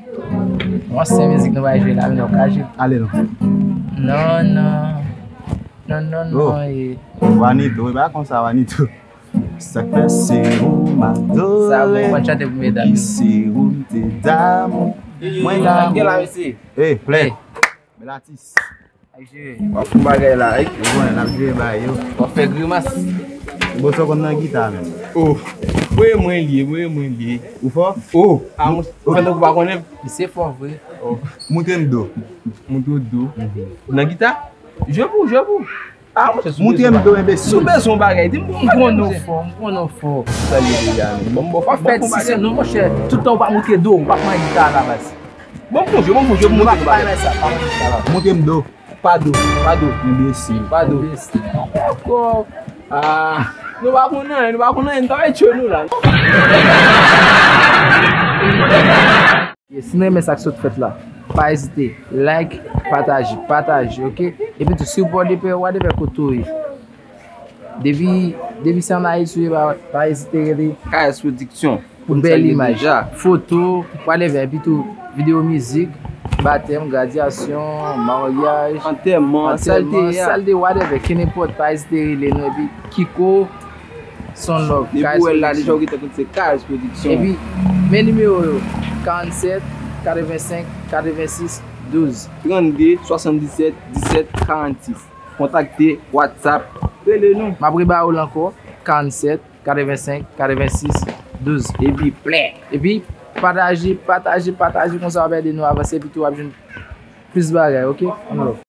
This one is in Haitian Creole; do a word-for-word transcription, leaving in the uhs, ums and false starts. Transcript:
Yon ansyen mizik nou va jwe la, men nou ka jwe. Ale non. Non, non. Non, non, non. Wanito, e pa konsa, Wanito. Sa k fè se ou m adore. Sa bon, konn chante pou medam. Ki se ou m te damou. Mwen damou. Gen la, mesye. Ey, plè. Bèl atis. W ap fè bagay la, ey. Ou konnen n ap jwe bay yo. W ap fè grimas. Bon, sa w konn nan gita menm? Oh. Mwen, mwen li ye, mwen, mwen li ye. Ou fò? Oh. Ah, ou fè tankou w pa konnen? Misye fò vre. Oh. Montre m do. Montre w do. Nan gita? Jwe pou, jwe pou. Ah, monchè, si w bezwen bagay, si w bezwen yon bagay, di m pou m konnen w fò, m konnen w fò. Sa l ye deja menm? Bon, bon, w ap fè ti sèn non, monchè. Tout tan w pa montre do, w p ap manyen gita a la baz. Bon, bon, jwe, bon, bon, jwe, montre nou bagay. Pa bay sa, pa bay sa la. Montre m do. Pa do, pa do. Enbesil. Pa do. Enbesil. Ankò. Ah, nou pa konn anyen, nou pa konn anyen, nou ta bay tchwe nou la. Si nou renmen sa k sot fèt la, pa ezite, like, pataje, pataje, oke? Epi tou, si w pa w de pè, whatever kote w ye. Depi, depi se ann Ayiti w ye, pa, pa ezite rele K S Production pou bèl imaj, foto, whatever, epi tou, videyo mizik, batèm, gradyasyon, maryaj, antèman, sa l te ye a, whatever, kenenpòt, pa ezite rele nou, epi Kiko, Son Love, K S Production. Depi w wè l la deja, ou gentan konn se K S Production. Epi, men nimewo yo, karannsèt, katrevensenk, katrevensis, douz. Trannde, swasanndisèt, disèt, karannsis. Kontakte, WhatsApp, rele nou. M ap reba w l ankò, karannsèt, katrevensenk, katrevensis, douz. Epi, plè. Epi, pataje, pataje, pataje, konsa w ap ede nou avanse, epi tou w ap jwenn plis bagay, oke? One love.